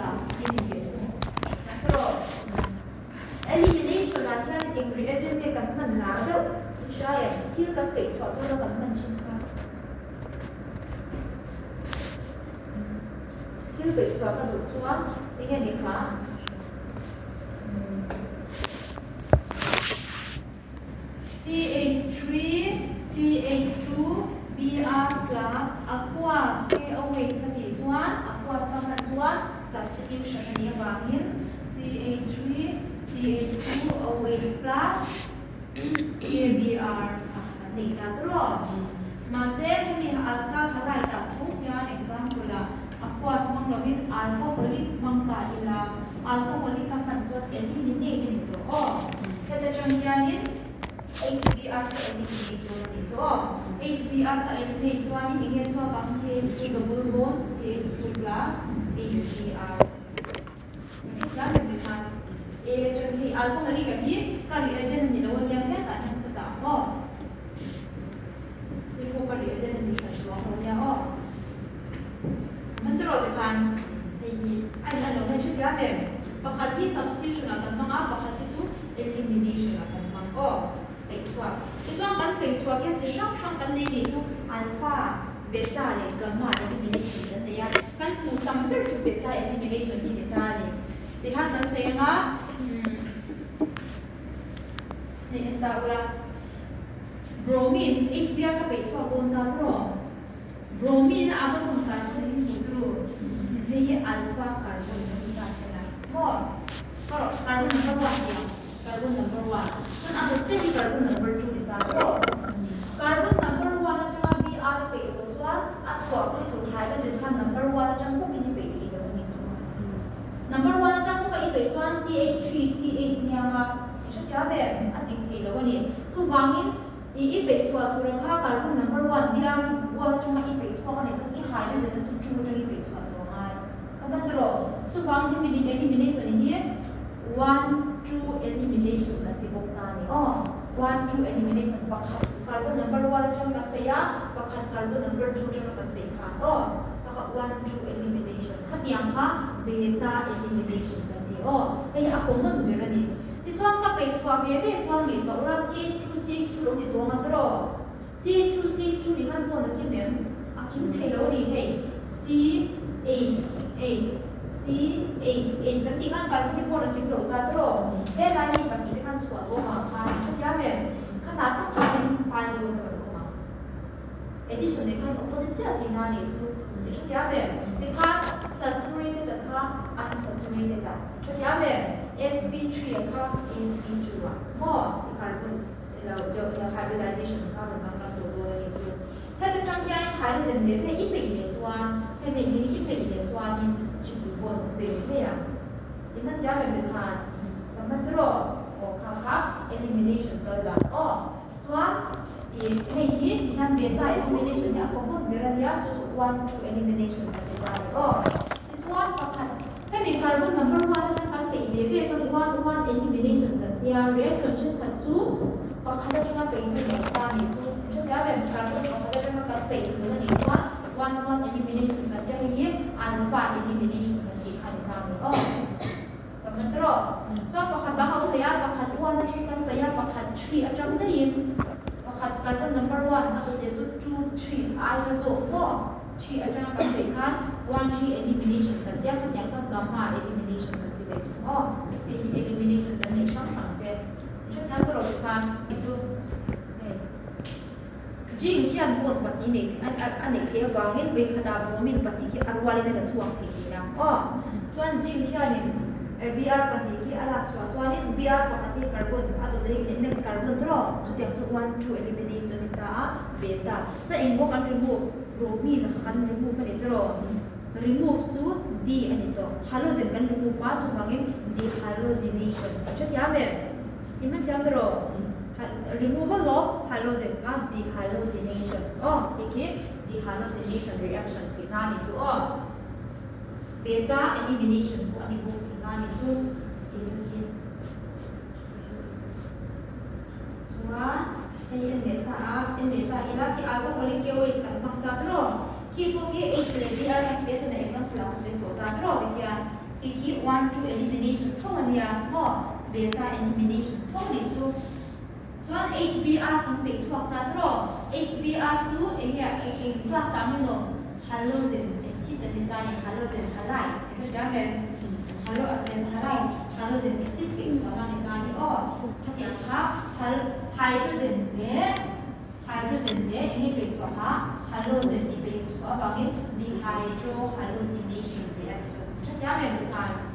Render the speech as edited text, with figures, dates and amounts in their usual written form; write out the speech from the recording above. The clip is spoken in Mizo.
Plus i ni ve thung. Tawh elimination ah hian eng reagent nge kan hman lar deuh i hria em? Thil kan peih chhuah tuna kan hman thin kha. Thil peih chhuah ka duh chuan enge ni kha? CH3 CH2 Br plus aqueous KOH ka tih chuan aqueous ka hman chuan substitution a nih avangin CH3 CH2 OH plus KBr a kan nei ta tawh. Mahse hemi alkyl halide ah tho hian example ah aqueous hmang lovin alcoholic hmang ta ila alcoholic a hman chuan eliminate a ni tawh aw. Heta tang hianin HBr ka eliminate dawn a nih chu aw. HBr ka eliminate chuanin eng nge chhuak ang CH2 double bond CH2 plus HBr. Hetiang em ti khan A atang hei alcoholic a hi ka reagent a ni lo a nia hetah hian ka dah ang aw. Hei pawh ka reagent a ni hran chuang lo nia aw. Man tawh ti khan hei hi a in an lo hei hrethiam em? Pakhat hi substitution ah kan hmang a, pakhat hi chu elimination ah kan hmang aw. Peih chhuak. Tichuan kan peih chhuak hian chi hrang hrang kan nei nih chu alpha, beta leh gamma elimination kan nei a. Kan hmuh tam ber chu beta elimination hi ni ta a ni. Tihian kan sawi ang a, hei en ta ula, bromine, HBr ka peih chhuak dawn ta tawh. Bromine a ava zawm carbon in hmuh turu hei hi alpha carbon kan ni ta se la maw ka rawh carbon number one tih ang carbon number one chuan a dawt chiah hi carbon number two ni ta tawh carbon number one atanga Br peih tawh chuan a chhuah pui tur hydrogen khan number one atang bawkin i peih thei lo a ni chu number one atang bawka i peih chuan CH3 CH nia nga i hrethiam em a dik thei lo a ni chuvangin I i peih chhuah tur ang kha carbon number one biar hi one atanga i peih chhuak a nih chuan i hydrogen a chu two atanga i peih chhuah tur a ngai. Ka hman ta rawh. Chuvang hi milim elimination hi one two elimination kan ti bawk ta a ni aw. One two elimination pakhat carbon number one atang kan peih a, pakhat carbon number two atanga kan peih khan aw. Pakhat one two elimination khatiang kha beta elimination kan ti aw. Hei hi a common ber a ni. Tichuan ka peih chhuah ve ve chuan ngaihtuah ula CH2 CH2 lo ni tawng a tawrh. CH2 CH2 nih khan pawn a kim em? A kim thei lo ni hei. CH H CH H kan tih khan carbon hi pawn a kim lo ta tawrh. Helai mi pahnih te khan chhuah tawng ah khan hrethiam em? Khatah tak khanin pai bawt a rawn awm ang. Addition leh khan opposite chiah tihna a nih chu i hrethiam em? Tikhan saturated a kha unsaturated a hrethiam em? Sp3 a kha sp2 a maw i carbon lo deuh ilo hybridization kha rawn danglam tawh dawn a nih chu. Heta tang hianin hydrogen ve ve i peih leh chuan hemi hi i peih leh chuanin triple bond awm ve ve ang. I hmathiam em tikhan? Ka hmatrawh aw kha kha elimination kal dan aw. Chuan i hei hi tihian beta elimination hi a common ber a nia, chu chu one two elimination kan ti ta a ni aw. Tichuan pakhat hemi carbon number one atang kan peih ve ve chuan one one elimination kan tia, reaction thenkhat chu pakhat atanga peih thun lo ta a ni chu. Hrethiam em? Carbon pakhat atanga kan peih thun a nih chuan one one elimination kan tia, hei hi alpha elimination kan tih kha a ni ta a ni aw. Ka hman tawh. Chuan pakhat dang a awm leh a, pakhat one atang kan paih a, pakhat three atang daihin pakhat carbon number one a dawt leh chu two three ai ka zawk maw? Three atanga kan paih khan one three elimination kan tia, khatiang kha gamma elimination kan ti ve thung aw. Hei hi elimination kan neih hrang hrang te. Hrethiam tawh lo te khan tih chu hei Zinc hian bond pahnih nei a neih theih avangin vawikhatah bromine pahnih khi a rualin a la chhuak thei tihna aw. Chuan zinc hianin Br pahnih khi a lak chhuah chuanin Br pakhat hi carbon a dawt leh next carbon tawrh chutiang chu one two elimination a ni ta a, beta. Chuan eng bawk an remove bromine kha kan remove a ni tawrh remove chu D a ni tawh halogen kan remove a chuvangin dehalogenation a hrethiam em? I hman thiam tawrh Removal of halogen kha dehalogenation aw tih khi dehalogenation reaction tih na a nih chu aw. Beta elimination pawh a ni bawk tih na a nih chu tih na khi. Chuan hei en leh ta a, en leh ta ila khi alcoholic KOH kan hmang ta tawrh. Khi pawh khi H leh Br kan pe tuna example ah ka sawi tawh ta tawrh tikhian. Khi khi 1 2 elimination tho a nia maw? Beta elimination tho a nih chu. Chuan HBr kan peih chhuak ta tawh. HBr chu eng nge eng eng class ah nge nawm? Halogen acid a ni ta a ni, halogen halide i hrethiam em? Halogen halide, halogen acid peih chhuah na a ni ta a ni aw. Khatiang kha hal hydrogen leh hydrogen leh eng nge peih chhuah kha halogen i peih chhuah avangin dehydrohalogenation reaction i hrethiam em tikhan?